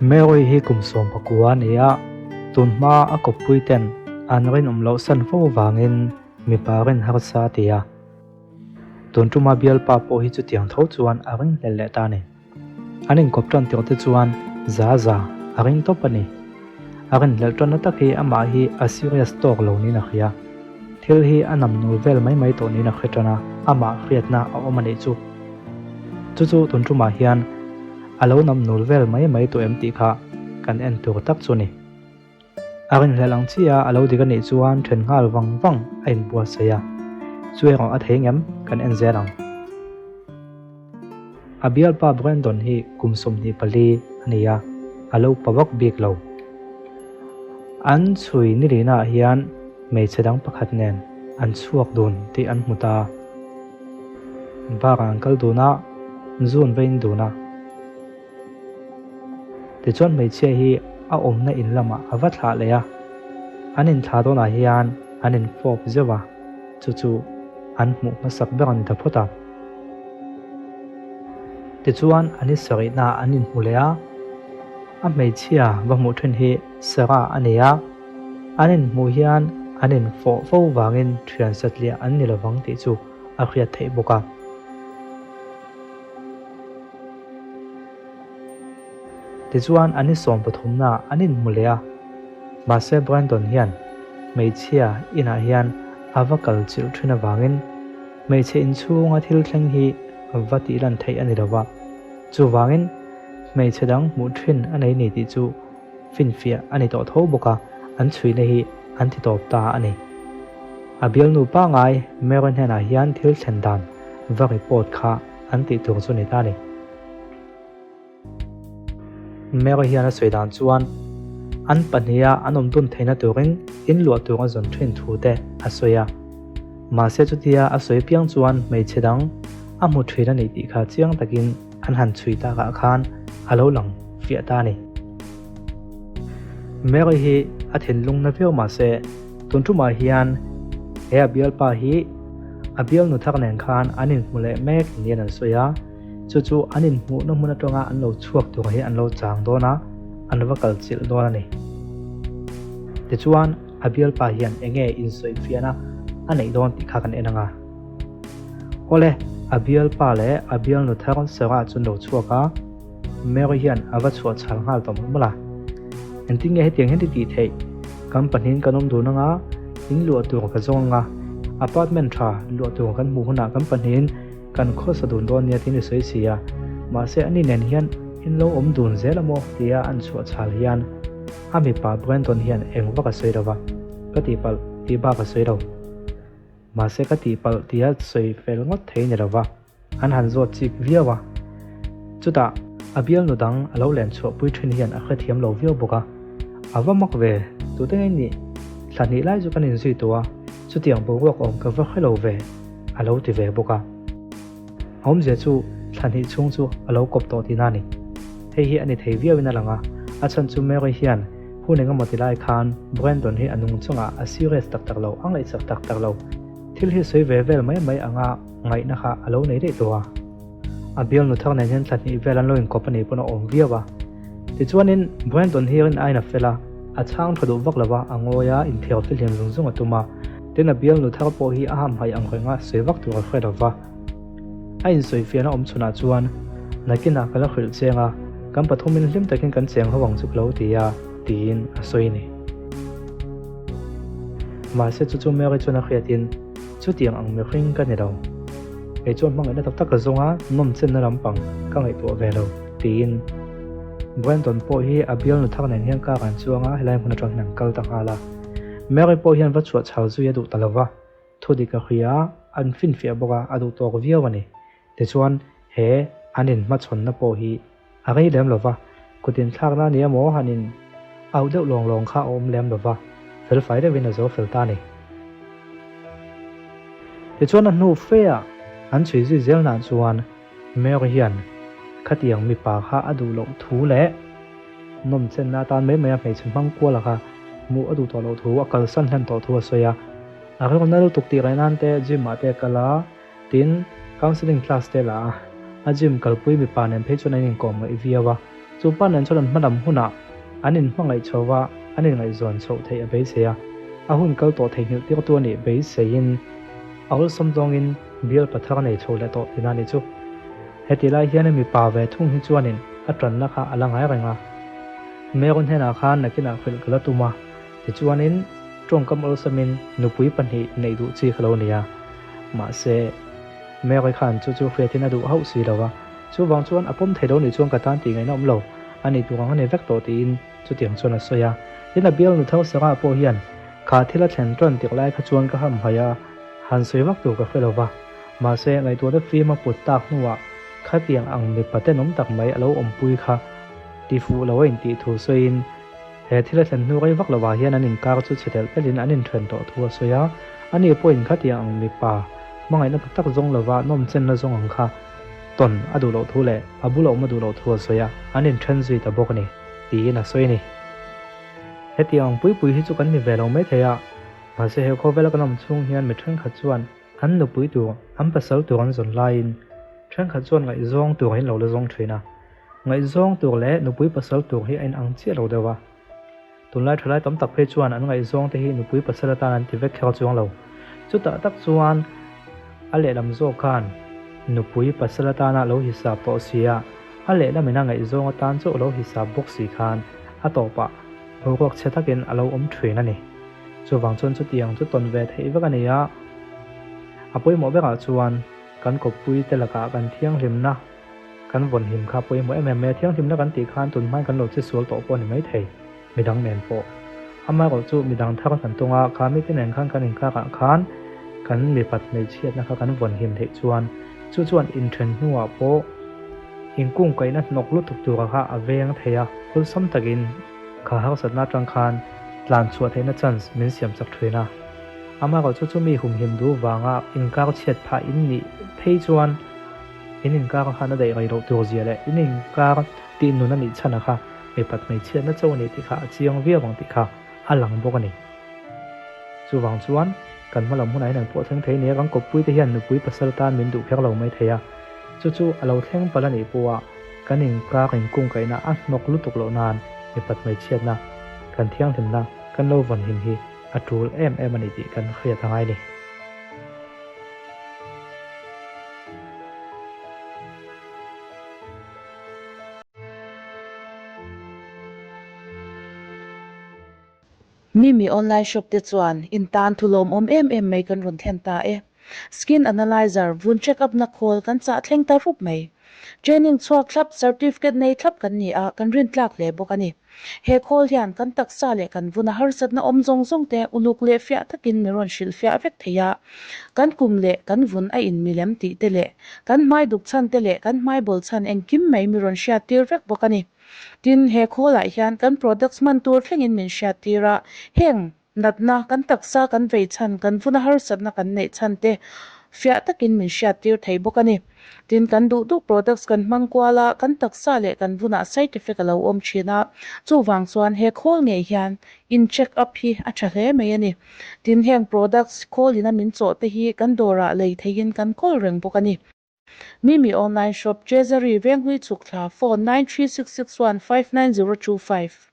Mary hi kum 19 a ni a, tun hma a kawppui ten an rinawm loh san fo vangin mipa rin harsa a ti a. Tun tuma bialpa pawh hi chutiang tho chuan a ringhlel leh ta a ni. An inkawp tan tirh te chuan za za a ring tawp a ni. A rinhlelh tanna tak hi amah hi a serious tawk lo niin a hria. Thil hi a nam nul vel mai mai tawh niin a hre tan a, amah hriatna a awm a nih chu. Chu chu tun tumah hian a lo nam nul vel mai mai tawh em tih kha kan en tur tak chu a ni. A rinhlelh ang chiah a lo dik a nih chuan then nghal vang vang a inbuatsaih a, chu erawh a thei ngem kan en zel ang. A bialpa Brandon hi kum 24 a ni a, a lo pa vak bik lo. An chhui ni lihnaah hian hmeichhe dang pakhat nen an chhuak dun tih an hmu ta. Bar-ah an kal dun a, zun va in dun a. Tichuan hmeichhia hi a awmna in lamah a va thlah leh a, an inthlah dawnah hian an infawp zeuh a, chu chu an hmuh hmasak ber a ni ta phawt a. Tichuan an i sarihna an inhmu leh a, a hmeichhia va hmuh thin hi Sarah a ni a, an inhmuh hian an infawh fo vangin thian satliah an ni lovang tih chu a hriat theih bawk a. Tichuan an i 13na an inhmu leh a, mahse Brandon hian hmeichhia inah hian a va kal chilh thin avangin hmeichhe inchhunga thil thleng hi va tih lan theih a ni lo va. Chuvangin hmeichhe dang hmuh thin a nei ni tih chu finfiah a ni tawh tho bawk a, an chhuihna hi an ti tawp ta a ni. A bialnu pangngai Mary hnenah hian thil thlen dan va report kha an tih tur chu ni ta a ni. Mary hian a sawi dan chuan an pahniha an awm dun theihna turin in luah tur a zawn thin thu te a sawi a. Mahse chutia a sawi piang chuan hmeichhe dang a hmu thin a ni tih kha chiang takin an han chhui takah khan a lo lang fiah ta a ni. Mary hi a thinlung na viau mahse tun tumah hian he a bialpa hi a bialnu thar nen khan an inhmu leh mek niin an sawi a. Chu chu an inhmuhna hmun atanga an lo chhuak tur hi an lo chang dawn a, an va kal chilh dawn a ni. Tichuan, a bialpa hian eng nge insawifiahna a neih dawn tih kha kan en ang a. Awle, a bialpa leh a bialnu thar Sarah chu an lo chhuak a, Mary hian a va chhuah chhal nghal tawh mawlh mawlh a. Engtin nge hetiang hian ti tih theih? Kan pahnihin kan awm dun ang a, in luah tur ka zawng ang a, apartment tha luah tur kan hmuh hunah kan pahnihin Kan khawsa dun dawn nia tiin i sawi si a, mahse ani nen hian in lo awm dun zel a maw tia an chhuah chhal hian a mipa Brandon hian eng vak a sawi lo va, ka tihpalh tih bak a sawi lo. Mahse ka tihpalh tia sawi fel ngawt thei ni lo va, an han zawt chik viau a. Chutah a bialnu dang a lo len chhuahpui thin hian a hrethiam lo viau bawk a, a va mak ve, tute nge nih? Thla hnih lai chu kan inzui tawh a, chutiang boruak awm ka va hre lo ve. a lo ti ve bawk a. A awmzia chu thla hnih chhung chu a lo kawp tawh tihna a ni. Hei hi a ni thei viauin a lang a, a chhan chu Mary hian hun eng emaw ti lai khan Brandon hi a nung chungah a serious tak tak lo, a ngaihsak tak tak lo. Thil hi sawi ve vel mai mai anga ngaihna kha a lo nei daih tawh a. A bialnu thar nen hian thla hnih vel an lo inkawp a nih pawn a awm viau a. Tichuanin Brandon hi rin aiin a fel a, a chhang tha duh vak lo va, a ngawi a, inthiar fihlim zung zung a tum a. Tin a bialnu thar pawh hi a hamhaih ang reng a, sawi vak tur a hre lo va. A insawifiahna awm chhunah chuan, Nakinah ka la hrilh cheng a, kan pathumin hlim takin kan cheng ho ang chu ka lo ti a, tiin a sawi a ni. Mahse chu chu Mary chuan a hriatin, Chutiang ang mihring ka ni lo. Kei chuan hmangaihna tak tak ka zawng a, nawmchenna lampang ka ngaihtuah ve lo, tiin. Brandon pawh hi a bialnu thar nen hian car an chuang a, helai hmun atang hian an kal ta nghal a. Mary pawh hian va chhuah chhal zui a duh ta lo va, thu dik a hria a, an finfiah bawk a, a duh tawk viau a ni. Tichuan, he an inhmachhawnna pawh hi a rei lem lo va, kut inthlakna a ni emaw han in auh deuh lawng lawng kha a awm lem lo va, felfai deuhin a zo fel ta a ni. Tichuan a hnu feah an chhui zui zelnah chuan Mary hian khatiang mipa kha a duh loh thu leh nawmchenna atan mai mai a hmeichhe hmang kuala kha hmuh a duh tawh loh thu, a kalsan hlen tawh thu a sawi a. A rilru na lutuk tih reh nan te gym ah te a kal a, Tin, counselling class te la a, A gym kalpui mipa nen phei chuan an inkawm ngaih viau a, chu pa nen chuan an hmalam hunah an inhmangaih chho va, an inngaihzawn chhoh theih a beisei a. A hun kal tawh theihnghilh tirtu a nih beiseiin a awlsam zawngin bial pathar a nei chho leh tawh tihna a nih chu. Heti lai hian mipa ve thung hi chuanin a tanna kha a la ngai reng a. Meron hnenah khan nakinah hrilh ka la tum a, tichuanin tawngkam awlsamin nupui pahnih neih duh chi ka lo ni a. Mahse, Mary khan chu chu hriatin a duh hauh si lo a, chuvang chuan a pawm thei lo nih chuan ka tan tih ngaihna awm lo, a nih tur ang a ni vek tawh tiin chutiang chuan a sawi a. Tin, a bialnu tho Sarah pawh hian kha thil a thlen tan tirh lai kha chuan ka hamhaih a, han sawi vak tur ka hre lo va, mahse ngaihtuahna fim a put tak hnuah khatiang ang mipa tenawm tak mai a lo awmpui kha ti fuh lo a intih thu sawiin he thil a thlen hnu rei vak lovah hian an inkar chu chhe telh telhin an inthen tawh thu a sawi a, ani pawhin khatiang ang mipa hmangaihna tak tak zawng lova nawmchenna zawng ang kha tawn a duh loh thu leh a bula awm a duh loh thu a sawi a, an inthen zui ta bawk a ni, tiin a sawi a ni. Hetiang ang pui pui hi chu kan ni ve lo maithei a, mahse he khawvela kan awm chhung hian mi thenkhat chuan an nupui tur, an pasal tur an zawn laiin thenkhat chuan ngaihzawng tur an lo la zawng thin a. Ngaihzawng tur leh nupui pasal tur hi a inang chiah lo deuh a. Tunlai thalai tam tak phei chuan an ngaihzawng te hi nupui pasal atan an ti vek kher chuang lo. Chutah tak chuan a lehlam zawk khan nupui pasal atana lo hisap tawh si a, a lehlam in a ngaihzawng atan chauh lo hisap bawk si khan a tawpah boruak chhe takin a lo awm thin a ni. Chuvang chuan chutiang chu tawn ve theih vek a ni a, a pawimawh berah chuan kan kawppui te lakah kan thianghlimna, Kan vawnhim kha pawimawh em em mai a, thianghlimna kan tih khan tun hmain kan lo che sual tawh pawh a ni maithei, midang nen pawh. Amaherawh chu midang thar kan tung a, kha mite nen khan kan inkakah khan kan mipat hmeichhiatna kha kan vawnhim theih chuan chu chuan inthen hnuah pawh inkungkaihna hnawk lutuk tura kha a veng thei a, awlsam takin kha harsatna atang khan tlan chhuah theihna chance min siam chak thin a. Amaherawh chu chumi humhim duh vanga inkar chhiat phah in nih phei chuan In inkar khan a daih rei loh tur zia leh in inkar tih nun a nih chhan a kha mipat hmeichhiatna chauh a nih tih kha a chiang viau ang tih kha a lang bawk a ni. Chuvang chuan kan hma lam hunah hian an pawh thleng thei nia kan kawppui te hian nupui pasal tan min duh kher lo mai thei a, chu chu a lo thleng palh a nih pawha kan inkar inkungkaihna a hnawk lutuk loh nan mipat hmeichhiatna kan thianghlimna kan lo vawnhim hi a tul em em a ni tih kan hriat a ngai a ni. Mimi online shop te chuan in tan thu lawmawm em em mai kan rawn thlen ta e. Skin analyzer vun check up na khawl kan chah thleng ta rup mai. Training chhuak thlap, certificate nei thlap kan ni a, kan rintlak hle bawk a ni. He khawl hian kan taksa leh kan vuna harsatna awm zawng zawng te uluk leh fiah takin min rawn hrilh fiah vek thei a. Kan kum leh kan vun a inmilem tih te leh kan hmai duk chhan te leh kan hmai bawl chhan engkim mai mi rawn hriat tir vek bawk a ni. Tin, he khawlah hian kan products hman tur thlengin min hriat tir a, heng Natna, kan taksa kan vei chhan, kan vuna harsatna kan neih chhan te fiah takin min hriattir thei bawk a ni. Tin, kan duh duh products kan hmang kual a, kan taksa leh kan vunah side effect a lo awm thin a, chuvang chuan he khawl ngei hian in check up hi a tha hle mai a ni. Tin, heng products khawlin a min chawh te hi kan dawrah lei theihin kan kawl reng bawk a ni. Mimi Online Shop, Treasury, Venghlui Chhukthla, Phone, 93661 59025.